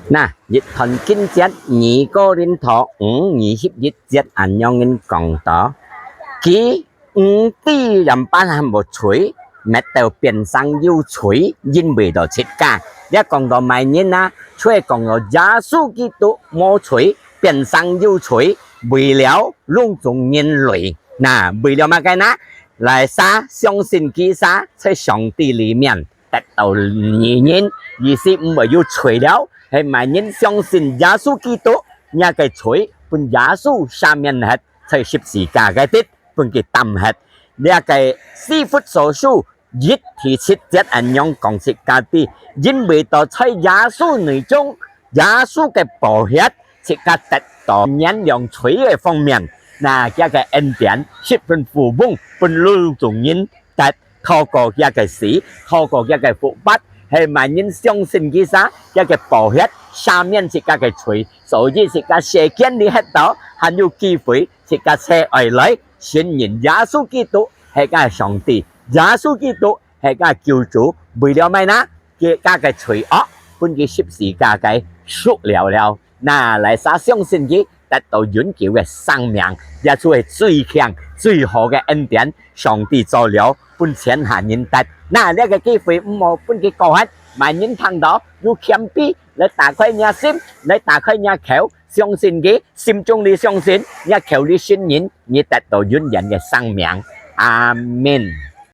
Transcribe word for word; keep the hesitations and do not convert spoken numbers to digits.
那，一段經節，二哥林多五二十一節恁樣講到：佢毋知仰般還無罪，搣到變成有罪，因為到自家。這講到麼人啊？就係講到耶穌基督無罪，變成有罪，為了攏總人類。那，為了麼个呢？來，儕相信佢儕，在上帝裡面 得到義人，意思毋會有罪了，係麼人相信耶穌基督，若个罪分耶穌赦免忒，在十字架个地分佢擔忒。這个以弗所書一第七節恁樣講自家知，因為到在耶穌內中，耶穌个寶血，自家得到原諒罪个方面。那，這个恩典，十分富翁，分攏總人得 透過佢个死，透過佢个復活，係麼人相信佢儕，佢个寶血赦免自家个罪，所以自家世間裡歇到，還有機會，自家再愛來信認耶穌基督係个上帝，耶穌基督係个救主，為了麼呢？自家个罪惡分佢十字架个贖了了。 那，來，儕相信佢，得到永久个生命，這就係最強、最好个恩典，上帝做了分全下人得。那，這个機會毋好分佢過忒，麼人聽到有謙卑，來打開若心，來打開若口，相信佢，心中裡相信，若口裡信認，你得到永遠个生命。阿們。